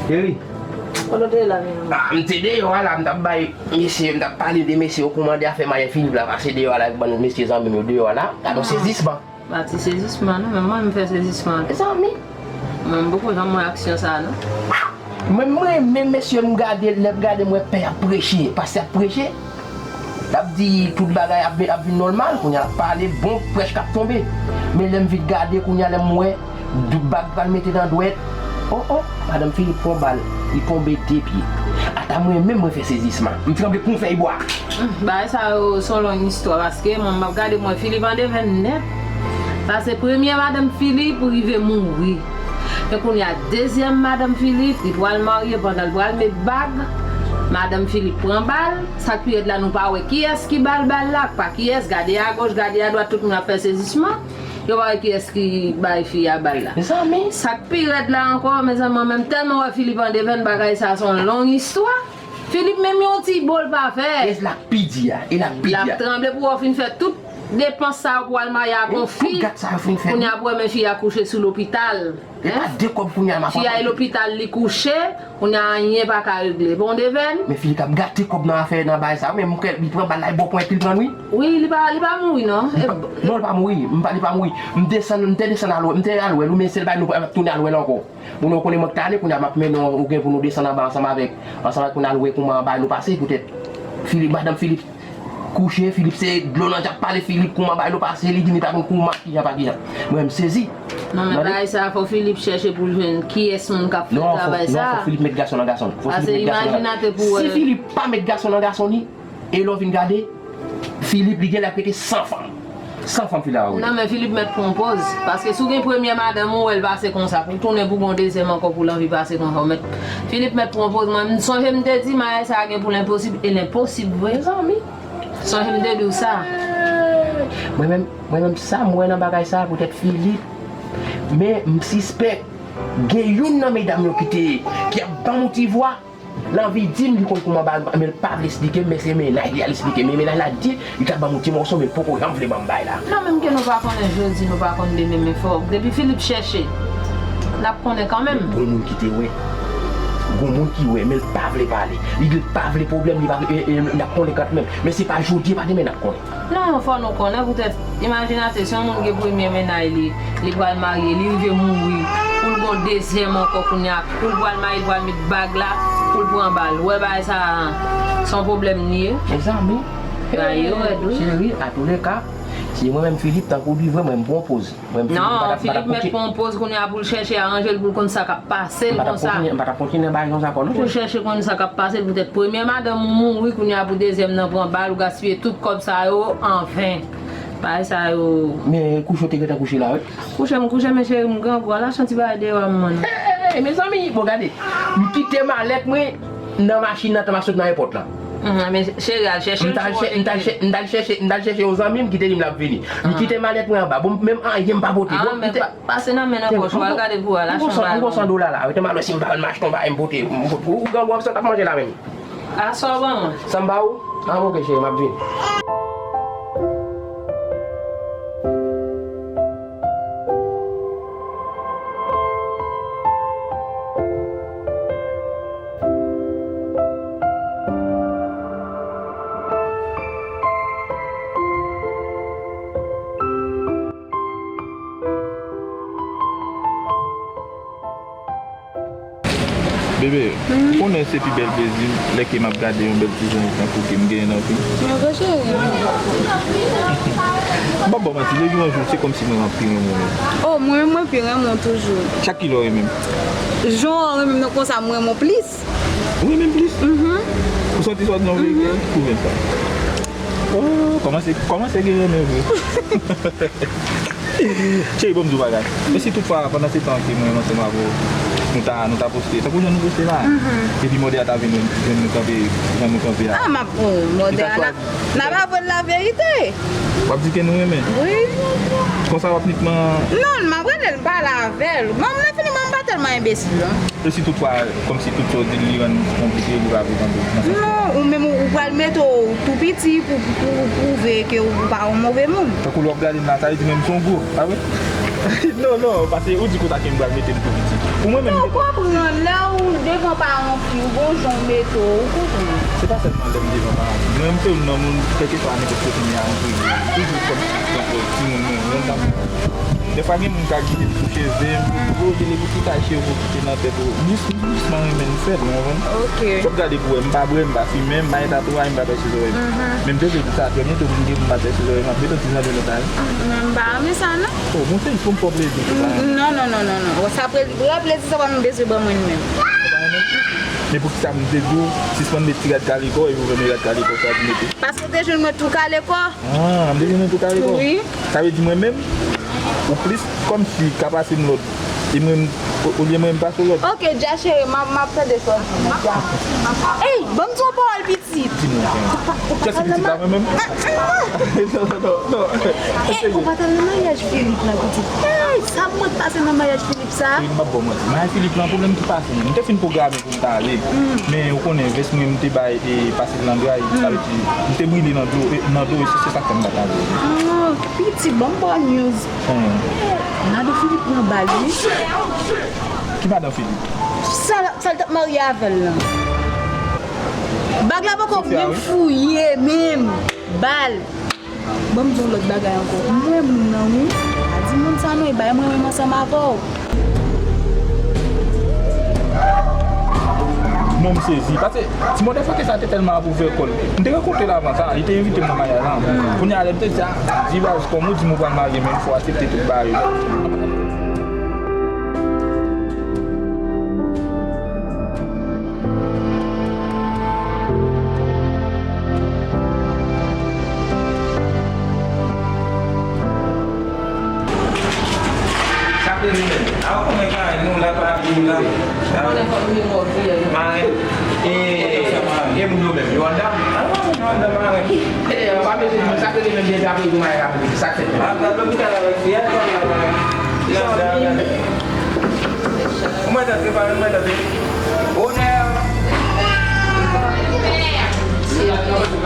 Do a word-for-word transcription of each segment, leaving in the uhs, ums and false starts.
Cheri. Kote w te ye la menm? Ah, m te deyò a la, m t ap bay mesye, m t ap pale de mesye yo, kouman de afè maryaj Philippe la pase deyò a la, avèk bann mesye zanmi m yo deyò a la. Gade yon sezisman. Pa ti sezisman non, men mwen m fè sezisman. Mezanmi. Mwen m poko janm wè aksyon sa a non. Mwen, mwen renmen mesye m gade, lè m gade m wè pè ap preche, pastè ap preche. L ap di tout bagay ap, ap vin nòmal, kounye a l ap pale, bon prèch k ap tonbe. Men lè m vin gade, kounye a lè m wè, dou-, bag pral mete nan dwèt. Oh, oh, madanm Philippe pran bal, li tonbe de pye. Ata mwen menm mwen fè sezisman. M tranble kon fèy bwa. Hmm, bagay sa yo se yon long istwa, paske mwen m ap gade mwen Philippe an devèn nèt. Sa se premye madanm Philippe rive mouri. E kounye a, dezyèm madanm Philippe, li pral marye, pandan l pral met bag, madanm Philippe pran bal. Sa k pi rèd la, nou pa wè kiyès ki ba l bal la, pa kiyès, gade agoch, gade adwat, tout moun ap fè sezisman. Yo pa wè kiyès ki bay fi a bal la. Mezanmi. Sa k pi rèd la ankò, mezanmi, mwen menm tèlman wè Philippe an devèn, bagay sa se yon long istwa. Philippe menm yon ti bo l pa fè. E l ap pidi a, e l ap pidi a. L ap tranble pou w fin fè tout depans sa yo pou w al marye ak yon fi. Tout gad sa yo fin fè. Kounye a pou w wè men fi a kouche sou lopital. E pa de kòb kounye a m ap. Fi a e lopital li kouche, kounye a anyen pa ka regle. Bon devèn. Men Philippe ap gate kòb nan afè nan bagay sa yo, men m kwè li pran bal la, e bò pwen li pran wi. Wi, li pa, li pa mouri non. Non, li pa mouri, m pa, li pa mouri. M desann, m te desann al wè, m te al wè l wi, men se l bay nou ap tounen al wè l ankò. Moun yo konnen mwen k t ale, kounye a m ap mennen w, ou gen pou nou desann anba ansanm avèk, ansanm avèk pou n al wè kouman bagay nou pase, poutèt Philippe, madanm Philippe kouche, Philippe se dlo nan je ap pale, Philippe kouman bagay nou pase, li di li pa konn kouman, kijan pa kijan. Mwen, m sezi. Non, men bagay sa, fò Philippe chèche pou l jwenn kiyès moun k ap fè travay sa. Non, fò Philippe met gason nan gason li. Fò Philippe met gason nan gason li. Si Philippe pa met gason nan gason li, e lè w vin gade, Philippe, li genlè ap rete san fanm. San fanm Philippe ap rete. Non, men Philippe mèt pran pòz. Paske si w gen premyè madanm ou, wè l pase konsa, pou w tounen pou gon dezyèm ankò, pou l anvi pase konsa. Ou mèt, Philippe mèt pran pòz. Mwen, m sonje m te di, maryaj sa a gen pou l enposib, e l enposib vre. Mezanmi. Sonje m te di w sa. Mwen menm, mwen menm, sa m wè nan bagay sa a, poutèt Philippe, men m sispèk gen youn nan medam yo ki te, ki ap ban m yon ti vwa. L anvi di m li konn kouman bagay, men l pa vle esplike m, men se mennaj li al esplike m. Men mennaj la di li t ap ban m yon ti mòso, men l poko janm vle ban m bagay la. Non, menm ke nou pa konnen jodi, nou pa konn demen, men fò, depi Philippe chèche, n ap konnen kanmenm. Gon moun ki te wè. Gon moun ki wè, men l pa vle pale. Li di l pa vle pwoblèm, li pa vle, e, e, n ap konnen kanmenm. Men se pa jodi, e pa demen n ap konnen. Non, fò nou konnen poutèt, imajine se yon moun gen premye mennaj li, li pral marye, li rive mouri, pou l gon dezyèm ankò kounye a, pou l pral marye, l pral met bag la, pou l pran bal. Ou wè bagay sa a, se yon pwoblèm li ye. Mezanmi, bagay yo rèd, wi. Cheri, a tou le ka, si mwen menm Philippe, tankou li vre, mwen m pran pòz. Mwen, m pa t ap, m pa t ap kontinye. Non, Philippe mèt pran yon pòz kounye a pou l chèche aranje l pou l konn sa k ap pase l konsa. M pa t ap kontinye, m pa t ap kontinye nan bagay konsa ankò, non, cheri. Pou l chèche konn sa k ap pase l, poutèt premyè madanm ou mouri, kounye a pou dezyèm nan pran bal, ou gaspiye tout kòb sa yo anven. Bagay sa yo. Men kouche w te gentan kouche la, wi. Kouche m kouche, men cheri, m grangou, al achte yon ti bagay deyò a m, man. Hey, mezanmi, bon, gade. M kite malèt mwen nan machin nan, tan m ap sot nan ayewopò la. Mhm, men cheri, al chèche l sou kote l ye. M t al chè-, m t al chèche, m t al chèche yon zanmi m ki te di m l ap vini. M kite malèt mwen anba. Bon, menm anyen m pa pote. Bon, men pa-, pase nan men nan pòch ou, al gade pou w al achte yon bagay. M gon san dola la. Rete m al wè si m pa ka achte yon bagay m pote. M pote. Ou grangou, w ap santi w ap manje la menm. A sa w ban mwen? Sa m ba ou? A, oke, cheri, m ap vini. Bebe, ou konnen se pi bèl plezi m lè ke m ap gade yon bèl ti zanj tankou ke m genyen nan vi m. Mwen vre cheri. M p ap ba w manti, depi yon jou, se kòmsi mwen ap pi renmen w. Oh, mwen menm mwen pi renmen w toujou. Chak kilè w renmen m? Jan w renmen m nan konsa, m renmen w plis. Ou renmen m plis? Mhm. Ou santi sa w di nan verite? Pwouve m sa. Oh, kòmanse, kòmanse gen renmen vre. Cheri, ban m di w bagay. E si toutfwa, pandan se tan ke mwen menm ansanm avè w, nou ta, nou ta poste, tankou jan nou poste la, epi mòdè a ta vin jwenn nou kanpe, jan nou kanpe a. Ah, m ap, oh, mòdè a, n ap, n ap avwe l laverite. W ap di ke nou renmen? Wi. Konsa w ap nikman. Non, m ap rele l, m pale avè l. Bon, m nan fini, mwen m pa tèlman enbesil, non. E si toutfwa, kòmsi tout sa w di l, li rann konplike pou w ka viv anpil nan sa? Non, ou menm ou, ou pral mete w tou piti pou, pou, pou pwouve ke ou pa yon move moun. Tankou lè w ap gade m la, sa vle di menm se yon gwo, pa vre? Non, non, paske ou di konsa ke m pral mete m tou piti. Pou mwen menm, ou konprann, lè ou devan paran fi, ou gon jan w mete w, ou konprann. Se pa sèlman lè m devan paran fi. Mwen, m se youn nan moun, kèlkeswa nenpòt kote m ye a, m priye. M toujou kòmsi m se yon timoun mwen, mwen, m t ap Dèfwa gen moun ka kite m sou cheve m, yo rele pou ki kay cheve w kite nan tèt ou. M jis, m jis pa renmen l fèt, ou konprann? Ok. Fò w gade pou wè, m pa bwè, m pa fimen, m pa gen tatouaj, m pa pèse zòrèy m. Men m te vle di sa, trè byento pou m gen pou m pa pèse zòrèy m, m ap mete yon ti jan de lòt ale. Men m pa renmen sa, non. Oh, bon, se jis pou m fè w plezi, se pa. Non, non, non, non, non. Sa vrè plezi sa pa m bezwen ban mwen menm. Ou pa renmen l? Men poukisa m te di w, sispann met ti rad kale kò, epi w renmen rad kale kò sa di mete? Paske w te jwenn mwen tou kale kò. Ah, m te jwenn mwen tou kale kò. Wi. Sa vle di mwen menm, ou plis kòmsi ka pase m lòd. E mwen, o- olye mwen m pase w lòd. Ok, Dja cheri, m ap, m ap tande sa w di, Dja. Ey, ban m di yon pawòl pitit. Di mwen, kiyès pitit la, mwen menm? Non, non, non, non. Ey, ou pa t al nan maryaj Philippe la, pitit. Ey, sa mwen t pase nan maryaj Philippe sa. Wi, m p ap ba w manti. Maryaj Philippe lan, pwoblèm ki pase, m te fin pwograme pou m ta ale. Men ou konnen, vès mwen, m te bay e pase l nan dra, e sa vle di, m te brile nan dlo, e, nan dlo, e se, se sa k fè m pa t ale. Ah, pitit, ban m ba w news. Hmm. Madan Philippe pran bal, wi. Ki madan Philippe? Sa, sa l t ap marye avè l lan. Bag la poko menm fouye, menm. Bal. Ban m di w lòt bagay ankò. M wè moun nan, wi. Pa di moun sa non, e bay mwen menm ansanm avè w. Non, m sezi. Paske ti mòdèfòkè sa te tèlman ap ouvè kò l. M te rankontre l avan sa, li te envite m nan maryaj lan. Kounye a, lè m te di, a, Divaz, kòm ou di m ou pral marye, men fò w aksepte tout bagay yo. Sa vle di menm. A, ou konnen ka nou la pa di la. Ou konnen fòk nou gen mò vye. Maren. E, e, e moun yo menm, yo anndan? A, yo anndan, maren. E, e, pa mete, sa vle di menm, depi apre yo mare la, sa k fèt menm. A, gad lopital avèk fi a, yo anndan, maren. Yo anndan, gade. Mwen tande, pa mwen tande. Onè!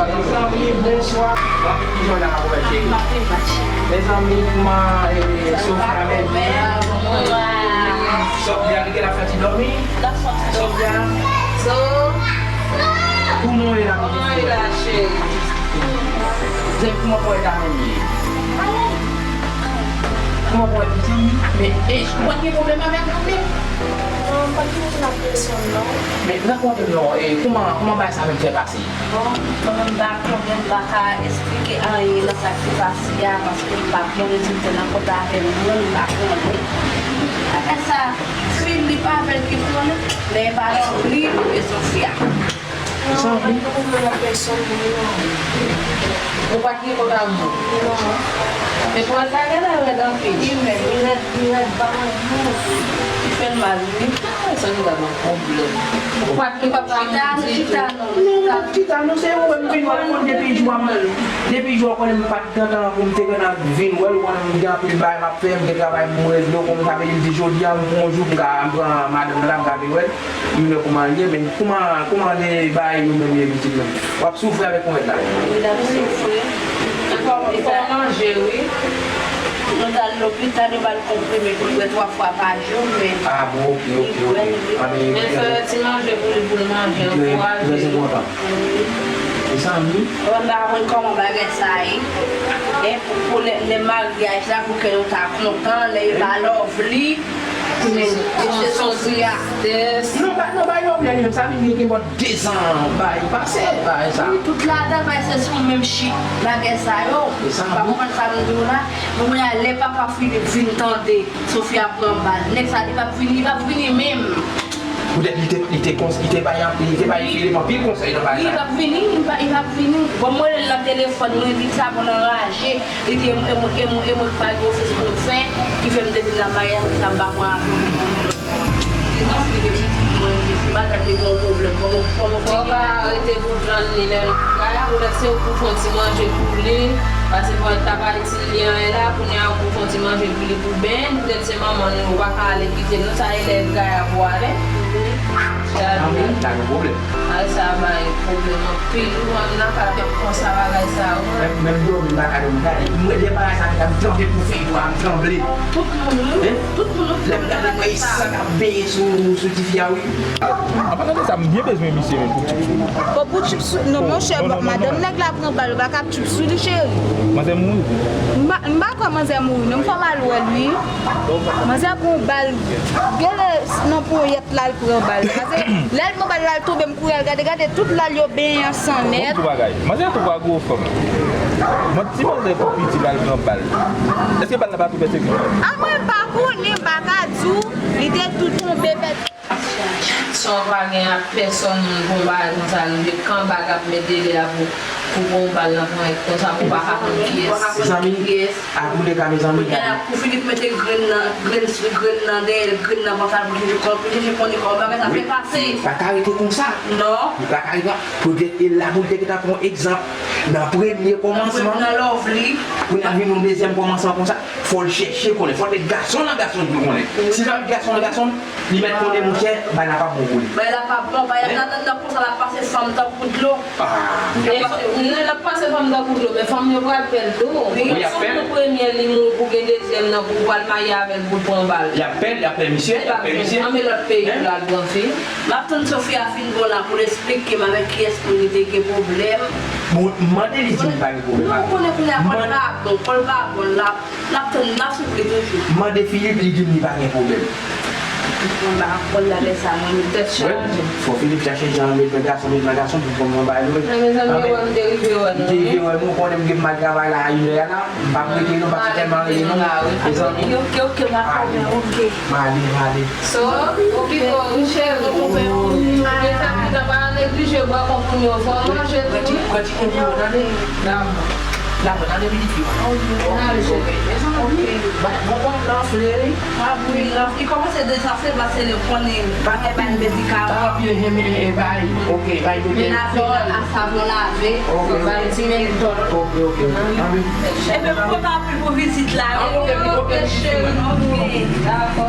Mezanmi, bonswa. Mezanmi, kòman, e, Sofia menm? Sofia, li te la fè ti dòmi? Sofia. Kouman w ye la, cheri? Zen, kouman w ye la, menm? Kouman w ye, pitit? Men, e, ou pa t gen pwoblèm avèk nou menm? Non, m pa t gen pwoblèm ak pèsonn, non. Men, rakonte m non, e, kouman, kouman bagay sa menm fè pase? Bon, mwen menm m pa konnen, m pa ka esplike anyen nan sa k te pase a, paske m pa konnen si m te nan kont avè moun, m pa konnen. Apre sa, Philippe avè l ki konnen, men e pa Lovely oubyen Sofia. Non, mwen pa t gen pwoblèm ak pèsonn, non. Ou pa t gen kont ak moun? Non. Men pwèl sa genlè rèd anpil. Li rèd, li rèd, li rèd ba yon moun. Li fè l mal, wi. Sa nou ta nan pwoblèm. Ou pa t gen kont ak moun ditou? Non, m pa t chita, non, se ou wè m vin wè l, konn depi jou a m, depi jou a konnen m pa t gentan pou m te gentan vin wè l, ou konnen m gen anpil bagay m ap fè, m gen travay pou m regle, ou konn sa vle di m di jodi a, m pran yon jou, m ka, m pran madanm nan la, m ka vin wè l. M wè kouman l ye, men kouman, kouman de bagay nou menm ye pitit mwen? W ap soufri avèk yon rèd la. Wi, l ap soufri. Li fè manje, wi. Nou t al lopital, yo ba l konprime pou l bwè twa fwa pa jou, men... Ah bon, ok, ok, ok. Anben, men fè ti manje pou li, pou l manje, ankouraje li. Trè enpòtan. Wi. Mezanmi. Mwen pa konn kòman bagay sa ye. E pou, pou lè, lè maryaj la, pou kè nou ta kontan, lè yo ba Lovely. Se, se, se Sofia. Non, ba, non, ba yo, men sa vin gen, gen bò de zan, bay, pase, bay, sa. Wi, tout ladan, bay, se sou menm chit bagay sa yo. E sa, m pa konprann sa m di w la. Men kounye a, lè papa Philippe vin tande Sofia pran bal, nèg sa, li p ap vini, li p ap vini menm. Poutèt li te, li te kons-, li te bay, li te bay Philippe anpil konsèy nan bagay sa. Wi, li p ap vini, li p ap, li p ap vini. Bon, mwen rele l nan telefòn, mwen di sa, bon, anraje. Li di, e mwen, e mwen, e mwen, e mwen ki pa gen ofis pou m fè, ki fè m te vin nan maryaj, sa m pa pran apèl. Li di, non, li di, pitit mwen, li di, madanm li gen yon pwoblèm, kòman, kòman... Fò w ka rete pou tann li lè l ka, poutèt se ou pou fè yon ti manje pou li, paske fò l ta pa itil li anyen la, kounye a ou pou fè yon ti manje pou li pou benyen, poutèt se manman l, ou pa ka ale kite l, non, sa e lè l ka pou ale. Manman l ta gen pwoblèm. Ay, sa bay pwoblèm anpil, wi, m nan ka fè konsa bagay sa, wi. Menm, menm dòmi, m pa ka dòmi, gade. Mwen, lè bagay sa fèt la, m tranble pou feyton an, m tranble. Tout moun, wi. Tout Lè m gade mwen, e san k ap benyen sou, sou tifi a, wi. An palan de sa, m byen bezwen misye menm pou tchip sou li. Bon, pou tchip sou, non, monchè, madanm nèg la pran bal, ou pa ka ap tchip sou li, cheri. Manzè mouri. M pa, m pa kwè manzè mouri, non, m fè mal wè l, wi. Manzè pran bal, genlè nan ponyèt la, l pran bal. Pase, lè l pran bal la, l tonbe, m kouri al gade, gade, tout lal yo benyen an san nèt. Bon, tout bagay. Manzè tou pa gwo fanm. Mwen, ti manzè pi piti la, l pran bal. Èske bal la pa tou pèsekite? A, mwen, m pa konnen, m pa ka di w, li te tou tonbe, pèt. Sa w pa gen ak pèsòn moun pou yon bagay konsa, nou te kanba k ap mete lè a pou, pou pran yon bal nan ponyèt konsa, pou pa ka konn kiyès. Mezanmi, a tou lè ka, mezanmi, gade. Pou Filip mete grenn nan, grenn sou grenn nan dèyè l, grenn nan pantalon, pou Filip kon-, pou Filip konnen kòman bagay sa fè pase. Pa ka rete konsa. Non. Li pa ka rete, poutèt e la pou l te gentan pran egzanp nan premye kòmansman. Nan love li. Pou l vin yon dezyèm kòmansman konsa. Fò l chèche konnen, fò l met gason nan gason l pou konnen. Si l pa met gason nan gason l, li mèt konnen, monchè, bagay la p ap bon pou li. Bagay la p ap bon, bagay la nan, nan, nan konsa l ap pase fanm tankou dlo. Ah. L ap pase, non, l ap pase fanm tankou dlo, men fanm yo pral pè l tou. Wi, y ap pè l. Fanm nan premye li mouri pou gen dezyèm nan pou pral marye avè l pou l pran bal. Y ap pè l, y ap pè misye, y ap pè misye. Anben lòt peyi pou l al gran fi. M ap tann Sofia fin bon la pou l esplike m avèk kiyès moun li te gen pwoblèm. Bon, mande li di m li pa gen pwoblèm. Non, ou konnen kounye a, kò l pa bon, kò l pa bon, l ap N ap tann, n ap soufri toujou. Mande Filip, li di m li pa gen pwoblèm. Mwen pa konn lè sa, mwen, tèt chaje. Fò Filip chache jan met nan gason, met nan gason pou pran yon bagay lwen. Mezanmi, wè m te rive wè nou. M te rive wè nou, konnen m gen mal travay la a inè a la. M p ap rete non, paske tèlman rele nou. Mezanmi. Ok, ok, m ap ale, ok. M ale, m ale. So, ou pito, ou cheri, ou konpè, ou gen sa ki nan pa neglije bwa konprann yo, fò manje tou. Granti, granti, kenbe yo, tande. Dakò. Dakò, tande pitit fi mwen. Ok, ok. Mezanmi, bon, bon, nan fle, wi. Ah, wi, nan, li kòmanse desanfle, paske li konnen bagay bay medikaman. Ah, pi, e, e, e, bay, ok, bay medikaman. Men lave, a savon lave, ok, bay ti mentòl. Ok, ok, ok. Ah, wi. Ebyen, m kontan anpil pou vizit la, wi. Ah, ok, ok, ok, cheri, ok. Dakò.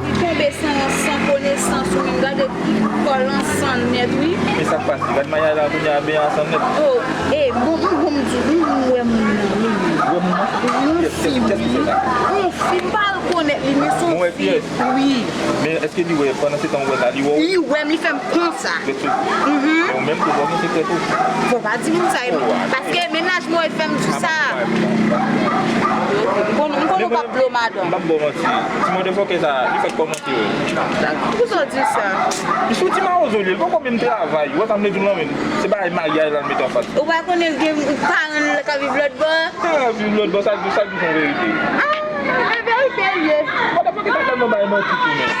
Li tonbe san, san konesans ou menm. Gade kò l an san nèt, wi. Men sa k pase? Gad maryaj la kounye a benyen an san nèt. Oh, eh, bon, m, bon, m di, m, m wè moun nan, wi. Ou wè moun nan? Yon fi, wi. Yon fi, m pa rekonèt li, men se yon fi. Wi. Men èske li wè, pandan se tan ou wè la, li wè w? Li wè m, li fè m konsa. Wi. Mhm. Ou menm tou, ou gen sekrè tou. Fò pa di moun sa, paske mennaj mwen fè m di sa. M konnen, m konnen w p ap blo madanm. M p ap ba w manti. Ti motherfucker sa, li fèk kòmanse wè. Poukisa w di sa? Li sou ti mawozo li, li poko menm travay. Ou wè sa m vle di w lan menm? Se bagay maryaj la l mete anfas. Ou pa konnen l gen paran l ka viv lòt bò? Ah, viv lòt bò, sa, sa di son verite. Ah, e verite l ye. Motherfucker sa tèlman bay manti tou menm.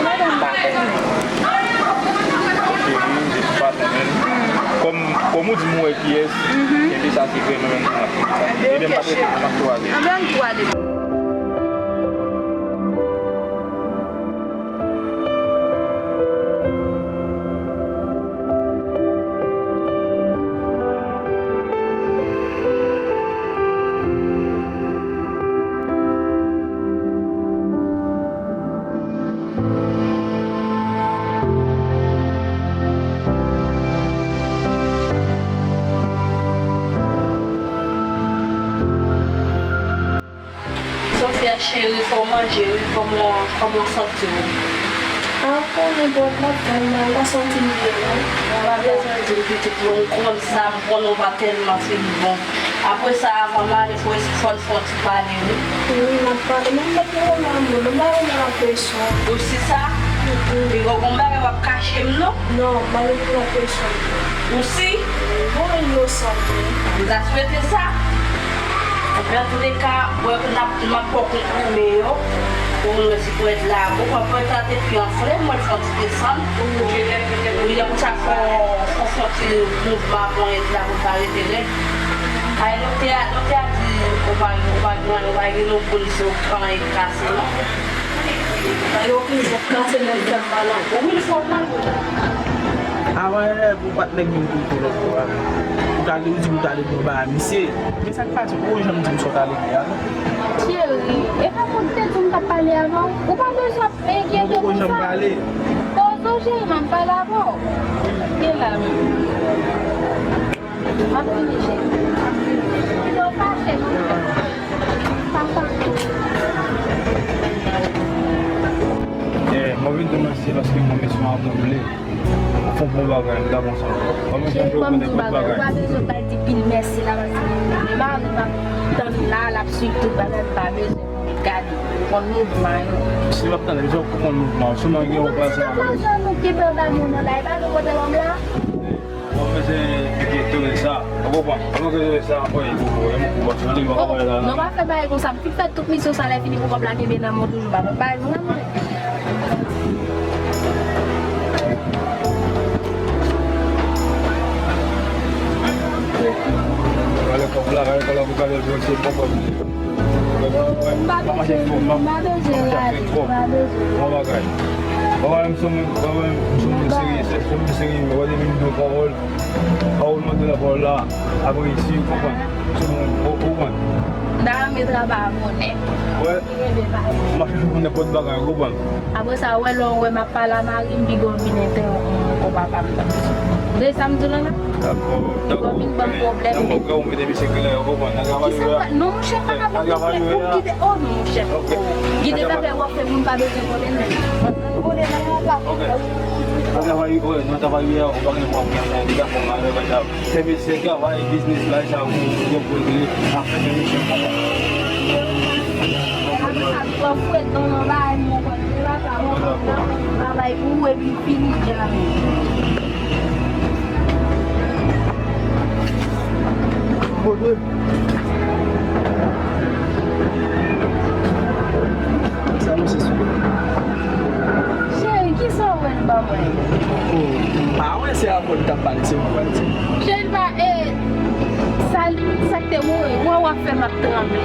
Madanm pa konnen. Cheri, de tout fason menm. Kòm, kòm ou di m wè kiyès, kenbe sa sekrè nou menm pou n ap fini sa. Ebyen, m pa prese, m ap tou ale. Anben, ann tou ale. Sofia cheri, fò w manje wi, kòman, kòman w santi w? Ah, ou konnen bwòt la fè m mal, m pa santi m byen non. Ou pa bezwen di m pitit mwen, m konn sa, m konnen w pa tèlman fin bon. Apre sa, avan m ale, fò, fò n fè yon ti pale wi. Wi, n ap pale, men m mèt gen yon moun, m pa renmen nan presyon. Ou si sa? Piga w gon bagay w ap kache m non? Non, m pa renmen nan presyon. Ou si? Bon, inosan tou. M ta swete sa. Antouleka, m wè n ap, m ap fè w konprime yo. Pou moun wè si ponyèt la bon. Ponyèt la te pi anfle, m wè l fè yon ti desann. Wi, se pou sa fò, fò fè yon ti mouvman ponyèt la pou l pa rete rèd. Ay, doktè a, doktè a di, ou pa, ou pa gen, ou pa gen nou pou l se anyen k kase non. Yo ki fè kase nèg fè m mal ankò. Wi, fò w mal. Avan yè, pou patnè k vin koute lòt bò a. Ou t ale, ou di m ou t ale pran bagay misye. Men sa k pase, ou janm di m sa w t ale gen a non. Cheri, e pa pou w te di m k ap pale avan w. Ou pa bezwen ap enkyete konsa. Poze w cheri, m ap pale avè w. Gen la menm. M ap vini, cheri. Eh, mwen vin di w mèsi paske mwen menm mwen ap vle fè yon bon bagay, m ta bon sa. Mwen menm cheri, fè yon bon bagay. Ou pa bezwen bay di pil mèsi la, paske mari m ap tann la, l ap swiv tout bagay, m pa bezwen gade, konn mouvman yo. Si l ap tann, li fè w konn mouvman, sèlman gen yon plas la. Lajan nou kenbe anba moun nan la, e pa nou pote lòm la. Mwen bezwen pike tounen sa. Ou konprann? Mwen bezwen sa, anpòy pou ou. E mwen pou ou. Mwen pa fè bagay konsa. M fin fè tout misyon sa lè fini pou kòb la kenbe nan men w toujou. Pa fè bagay konsa, non. Gade kòb la, gade kòb la, pou gade l, pou se bon kòb. M pa bezwen, m pa bezwen rale, m pa bezwen. Bon bagay. Bon bagay, m se moun, bon bagay, m se moun serye, se moun serye, men wè depi m di w pawòl, pawòl mwen te la pawòl la, apre si w konprann, se moun, ou, ou konprann. M ta renmen travay a bonè. Wè. M ap chèche pou nenpòt bagay, ou konprann. Apre sa, wè lè w wè m ap pale a mari m, piga w vin entèwonp mwen, o papa m nan. Ou tande sa m di w lan la? Dakò, dakò. Piga w vin ban m pwoblèm. Nan mwen, ou mete misye klè, ou konprann. Nan travay yo la. Non, monchè, pa ka ban m pwoblèm. Ou kite, oh, non, monchè. Gide zafè w ap fè moun pa bezwen konnen non. Konnen nan papa. Ok. Nan travay yo, nan travay yo, ou pa gen pwoblèm, li dakò, malè, bay sa. Se mesye travay, biznis la, sa pou yo pou regle afè de mesye konsa. Travay pou ou epi fini djab. Sa nou se sou. Cheri, kisa w wè l ban mwen? Oh, m pa wè se avè w li t ap pale, se ou ki pale, se. Cheri, pa, e, sa li, sa k te mouri, wè w ap fè m ap tranble.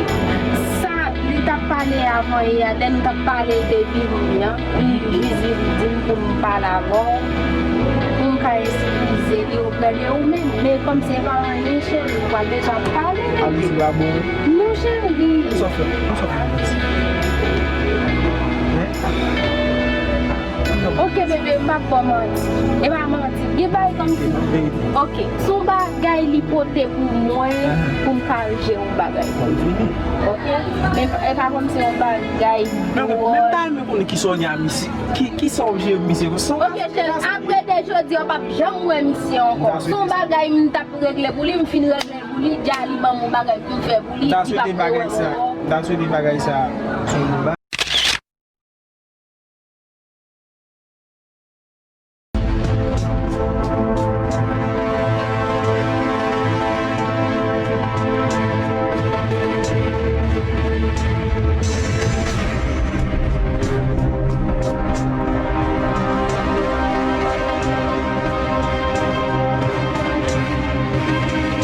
Sa li t ap pale avan yè a, lè nou t ap pale de vini an, li vini di m pou m pale avè w, pou m ka eskize li oprè de ou menm. Men kòm se pa anyen, cheri, ou pral bezwen ap pale. Abitid la bon. Non, cheri. Sa fè, sa fè. Ok, bebe, m p ap ba w manti. E pa manti. Gen bagay kòmsi. Ok, se yon bagay li pote pou mwen, pou m ka jere yon bagay. Ok? Men e pa kòmsi yon bagay. Men, men m ta renmen konnen kisa w gen a misye. Ki, kisa w jere misye? Ok, cheri, apre de jodi a, w p ap janm wè misye ankò. Se yon bagay m t ap regle pou li, m fin regle l pou li, dja li ban m yon bagay pou m fè pou li, li p ap wè ankò. M ta swete bagay sa, m ta swete bagay sa, se yon bon bagay.